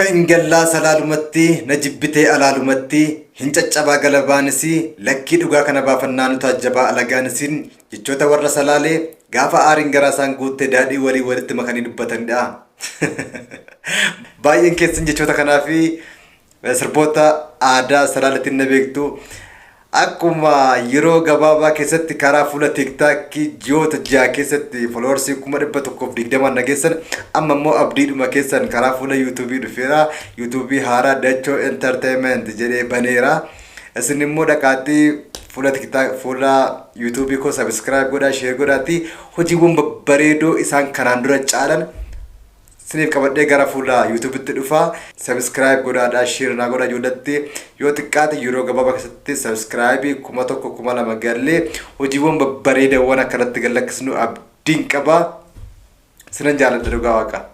Kan gallaa salaalumatti na jibbitee alaalumatti hin caccabaa galabaanis lakkii dhugaa kana baafannaa nu taajjabaa alagaanis jechoota warra Salaalee gaafa aariin garaa isaan guutte daadhii walii walitti makanii dubbatanidha. Baay'een keessan jechoota kanaa fi sirboota aadaa Salaaleetiin na beektu. Akkuma yeroo gabaabaa keessatti karaa fuula TikTokii ji'oota 6 keessatti followersii 120,000 nageessan, amma immoo abdiidhuma keessan karaa fuula YouTubeii dhufeera. YouTubeii haaraa Dachoo Entertainment jedhee baneera. Isin immoo dhaqaatii fuula TikTok, fuula YouTubeii koo subscribe godhaa, share godhaatii hojiiwwan babbareedoo isaan kanaan dura caalan siniif qabadhee gara fuula YouTubeitti dhufa. Subscribe godhaadhaa, share naa godhaa ijoollatti. Yoo xiqqaate yeroo gabaabaa keessatti subscribe 1000, 2000 gallee hojiiwwan babbareedawwan akkanatti gallakkisnu abdiin qaba. Sinan jaaladha, dhugaa waaqa.